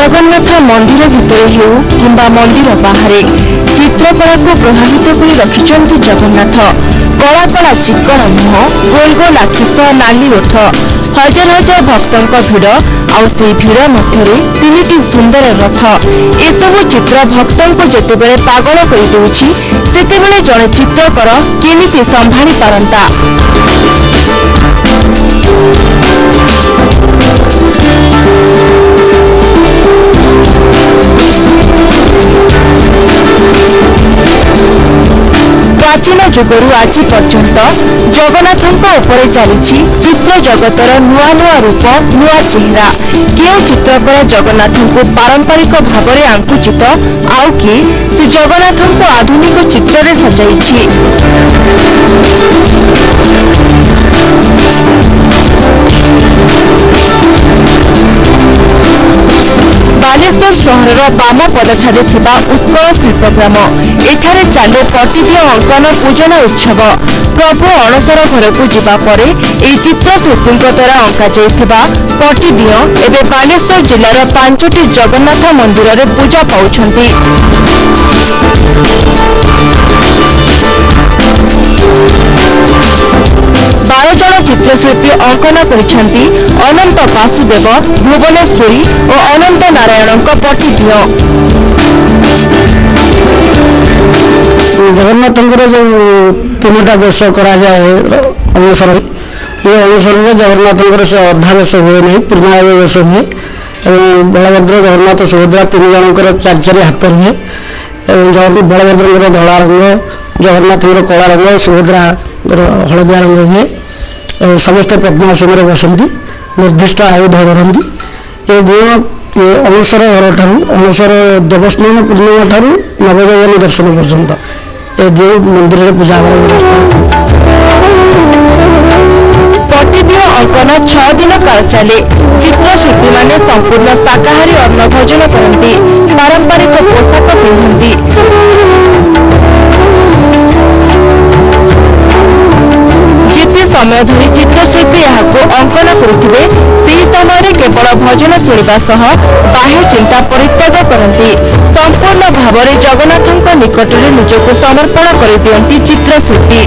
ଜଗନ୍ନାଥ ମନ୍ଦିର ଭିତରେ ହେଉ କିମ୍ବା ମନ୍ଦିର ବାହାରେ, ଚିତ୍ରକଳାକୁ ପ୍ରଭାବିତ କରି ରଖିଛନ୍ତି ଜଗନ୍ନାଥ। କଳା କଳା ଚିକଣ ମୁହଁ, ଗୋଲ ଗୋଲ ଆଖି ସହ ନାଲି ଓଠ। ହଜାର ହଜାର ଭକ୍ତଙ୍କ ଭିଡ଼, ଆଉ ସେଇ ଭିଡ଼ ମଧ୍ୟରେ ତିନିଟି ସୁନ୍ଦର ରଥ। ଏସବୁ ଚିତ୍ର ଭକ୍ତଙ୍କୁ ଯେତେବେଳେ ପାଗଳ କରିଦେଉଛି, ସେତେବେଳେ ଜଣେ ଚିତ୍ରକର କେମିତି ସମ୍ଭାଳି ପାରନ୍ତା? ପ୍ରାଚୀନ ଯୁଗରୁ ଆଜି ପର୍ଯ୍ୟନ୍ତ ଜଗନ୍ନାଥଙ୍କ ଉପରେ ଚାଲିଛି ଚିତ୍ର ଜଗତର ନୂଆ ନୂଆ ରୂପ, ନୂଆ ଚେହେରା। କେଉଁ ଚିତ୍ରକର ଜଗନ୍ନାଥଙ୍କୁ ପାରମ୍ପରିକ ଭାବରେ ଆଙ୍କୁଛି ତ ଆଉ କିଏ ସେ ଜଗନ୍ନାଥଙ୍କୁ ଆଧୁନିକ ଚିତ୍ରରେ ସଜାଇଛି। ବାଲେଶ୍ୱର ସହରର ବାମ ପଦଛାଡ଼େ ଥିବା ଉତ୍କଳ ଶିଳ୍ପଗ୍ରାମ, ଏଠାରେ ଚାଲେ ପଟିଦିଅ ଅଙ୍କନ ପୂଜନ ଉତ୍ସବ। ପ୍ରଭୁ ଅଣସର ଘରକୁ ଯିବା ପରେ ଏହି ଚିତ୍ରଶିଳ୍ପୀଙ୍କ ଦ୍ୱାରା ଅଙ୍କାଯାଇଥିବା ପଟିଦିଅ ଏବେ ବାଲେଶ୍ୱର ଜିଲ୍ଲାର 5ଟି ଜଗନ୍ନାଥ ମନ୍ଦିରରେ ପୂଜା ପାଉଛନ୍ତି। 12 ଜଣ ଚିତ୍ରଶିଳ୍ପୀ ଅଙ୍କନ କରିଛନ୍ତି ଅନନ୍ତ ବାସୁଦେବ, ଭୁବନେଶ୍ୱରୀ ଓ ଅନନ୍ତ ନାରାୟଣଙ୍କ ପଟିଦିଅ। ଜଗନ୍ନାଥଙ୍କର ଯେଉଁ 3ଟା ବେଶ କରାଯାଏ ଅଣସର, ଏ ଅଣସରରେ ଜଗନ୍ନାଥଙ୍କର ସେ ଅଧା ବେଶ ହୁଏ ନାହିଁ, ପୂର୍ଣ୍ଣାଙ୍ଗ ବେଶ ହୁଏ। ଏବଂ ବଳଭଦ୍ର, ଜଗନ୍ନାଥ, ସୁଭଦ୍ରା 3 ଜଣଙ୍କର 4 4 ହାତ ରୁହେ। ଏବଂ ବଳଭଦ୍ରଙ୍କର ଧଳା ରଙ୍ଗ, ଜଗନ୍ନାଥଙ୍କର କଳା ରଙ୍ଗ, ସୁଭଦ୍ରାଙ୍କର ହଳଦିଆ ରଙ୍ଗ ହୁଏ। ଏବଂ ସମସ୍ତେ ପଦ୍ମାସନରେ ବସନ୍ତି, ନିର୍ଦ୍ଦିଷ୍ଟ ଆୟୁଧ ଧରନ୍ତି। ଏ ଦିନ ଅଣସର ଘରଠାରୁ, ଅଣସର ଦେବସ୍ନାନ ପୂର୍ଣ୍ଣିମା ଠାରୁ ନବଯୌବନ ଦର୍ଶନ ପର୍ଯ୍ୟନ୍ତ ଏ ଦୁଇ ମନ୍ଦିରରେ ପୂଜା ହେବାର ବ୍ୟବସ୍ଥା ଅଛି। ପଟିଦିଅ ଅଙ୍କନ 6 ଦିନ କାଳ ଚାଲେ। ଚିତ୍ରଶିଳ୍ପୀମାନେ ସମ୍ପୂର୍ଣ୍ଣ ଶାକାହାରୀ ଅନ୍ନ ଭୋଜନ କରନ୍ତି, ପାରମ୍ପରିକ ପୋଷାକ ପିନ୍ଧନ୍ତି। ଯେତେ ସମୟ ଧରି ଚିତ୍ରଶିଳ୍ପୀ ଏହାକୁ ଅଙ୍କନ କରୁଥିବେ, ସେହି ସମୟରେ କେବଳ ଭଜନ ଶୁଣିବା ସହ ବାହ୍ୟ ଚିନ୍ତା ପରିତ୍ୟାଗ କରନ୍ତି। ସମ୍ପୂର୍ଣ୍ଣ ଭାବରେ ଜଗନ୍ନାଥଙ୍କ ନିକଟରେ ନିଜକୁ ସମର୍ପଣ କରିଦିଅନ୍ତି ଚିତ୍ରଶିଳ୍ପୀ।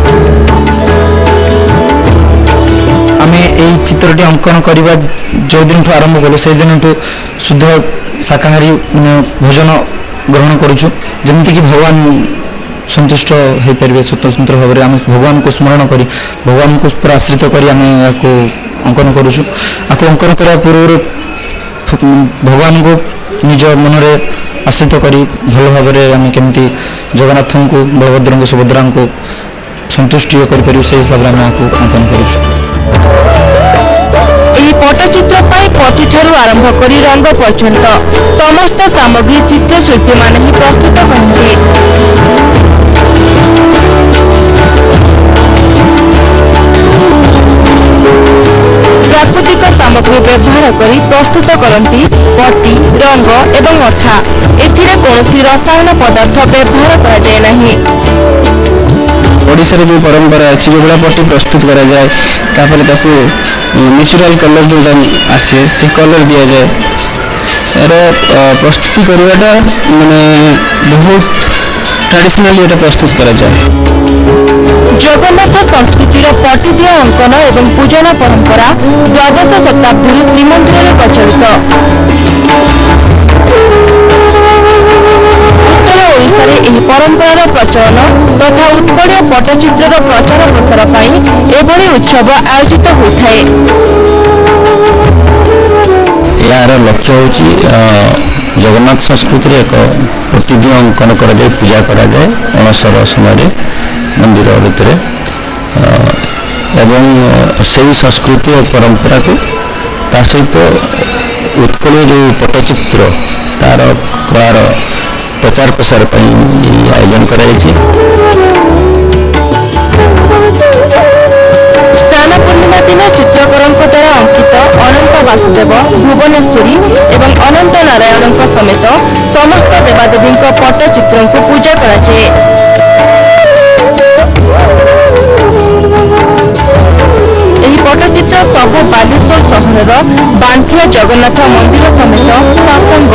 ଆମେ ଏଇ ଚିତ୍ରଟି ଅଙ୍କନ କରିବା ଯେଉଁ ଦିନଠୁ ଆରମ୍ଭ କଲୁ, ସେଇ ଦିନଠୁ ଶୁଦ୍ଧ ଶାକାହାରୀ ଭୋଜନ ଗ୍ରହଣ କରୁଛୁ, ଯେମିତିକି ଭଗବାନ ସନ୍ତୁଷ୍ଟ ହୋଇପାରିବେ। ସ୍ୱତନ୍ତ୍ର ଭାବରେ ଆମେ ଭଗବାନଙ୍କୁ ସ୍ମରଣ କରି, ଭଗବାନଙ୍କୁ ପୁରା ଆଶ୍ରିତ କରି ଆମେ ଏହାକୁ ଅଙ୍କନ କରୁଛୁ। ଆକୁ ଅଙ୍କନ କରିବା ପୂର୍ବରୁ ଭଗବାନଙ୍କୁ ନିଜ ମନରେ ଆଶ୍ରିତ କରି ଭଲ ଭାବରେ ଆମେ କେମିତି ଜଗନ୍ନାଥଙ୍କୁ, ବଳଭଦ୍ରଙ୍କୁ, ସୁଭଦ୍ରାଙ୍କୁ ସନ୍ତୁଷ୍ଟି କରିପାରିବୁ, ସେଇ ହିସାବରେ ଆମେ ଏହାକୁ ଅଙ୍କନ କରୁଛୁ। ଏହି ପଟ୍ଟଚିତ୍ର ପାଇଁ ପଟିଠାରୁ ଆରମ୍ଭ କରି ରଙ୍ଗ ପର୍ଯ୍ୟନ୍ତ ସମସ୍ତ ସାମଗ୍ରୀ ଚିତ୍ରଶିଳ୍ପୀମାନେ ହିଁ ପ୍ରସ୍ତୁତ କରନ୍ତି। ପ୍ରାକୃତିକ ସାମଗ୍ରୀ ବ୍ୟବହାର କରି ପ୍ରସ୍ତୁତ କରନ୍ତି ପଟି, ରଙ୍ଗ ଏବଂ ଅଠା। ଏଥିରେ କୌଣସି ରସାୟନ ପଦାର୍ଥ ବ୍ୟବହାର କରାଯାଏ ନାହିଁ। ଓଡ଼ିଶାରେ ଯେଉଁ ପରମ୍ପରା ଅଛି, ଯେଉଁଭଳିଆ ପଟି ପ୍ରସ୍ତୁତ କରାଯାଏ, ତାପରେ ତାକୁ ନ୍ୟାଚୁରାଲ କଲର୍ ଯେଉଁଟା ଆସେ ସେ କଲର୍ ଦିଆଯାଏ। ଏହାର ପ୍ରସ୍ତୁତି କରିବାଟା ମାନେ ବହୁତ ଟ୍ରାଡ଼ିସନାଲି ଏଇଟା ପ୍ରସ୍ତୁତ କରାଯାଏ। ଜଗନ୍ନାଥ ସଂସ୍କୃତିର ପଟିଦିଅ ଅଙ୍କନ ଏବଂ ପୂଜନ ପରମ୍ପରା ଦ୍ୱାଦଶ ଶତାବ୍ଦୀରୁ ଶ୍ରୀମନ୍ଦିରରେ ପ୍ରଚଳିତ। ଉତ୍ତର ଓଡ଼ିଶାରେ ଏହି ପରମ୍ପରାର ପ୍ରଚଳନ ତଥା ଉତ୍କଳୀୟ ପଟ୍ଟଚିତ୍ରର ପ୍ରଚାର ପ୍ରସାର ପାଇଁ ଏଭଳି ଉତ୍ସବ ଆୟୋଜିତ ହୋଇଥାଏ। ଏହାର ଲକ୍ଷ୍ୟ ହେଉଛି ଜଗନ୍ନାଥ ସଂସ୍କୃତିରେ ଏକ ପ୍ରତିଦିନ ଅଙ୍କନ କରାଯାଏ, ପୂଜା କରାଯାଏ ଅଣସର ସମୟରେ ମନ୍ଦିର ଭିତରେ, ଏବଂ ସେହି ସଂସ୍କୃତି ଓ ପରମ୍ପରାକୁ ତା ସହିତ ଉତ୍କଳୀୟ ଯେଉଁ ପଟ୍ଟଚିତ୍ର ତାର କଳାର ପ୍ରଚାର ପ୍ରସାର ପାଇଁ ଏହି ଆୟୋଜନ କରାଯାଇଛି। ସ୍ନାନ ପୂର୍ଣ୍ଣିମା ଦିନ ଚିତ୍ରକରଙ୍କ ଦ୍ୱାରା ଅଙ୍କିତ ଅନନ୍ତ ବାସୁଦେବ, ଭୁବନେଶ୍ୱରୀ ଏବଂ ଅନନ୍ତ ନାରାୟଣଙ୍କ ସମେତ ସମସ୍ତ ଦେବାଦେବୀଙ୍କ ପଟ୍ଟଚିତ୍ରଙ୍କୁ ପୂଜା କରାଯାଏ। ଏହି ପଟ୍ଟଚିତ୍ର ସବୁ ବାଲେଶ୍ୱର ସହରର ବାନ୍ଥିଆ ଜଗନ୍ନାଥ ମନ୍ଦିର ସମେତ ଶାସଙ୍ଗ,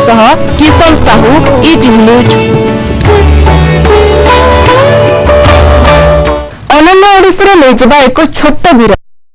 ସହ କିଶନ ସାହୁ, ଇଟିଭି ନ୍ୟୁଜ୍। ଅନନ୍ୟ ଓଡ଼ିଶାରେ ନେଇଯିବା ଏକ ଛୋଟ ବିରତି।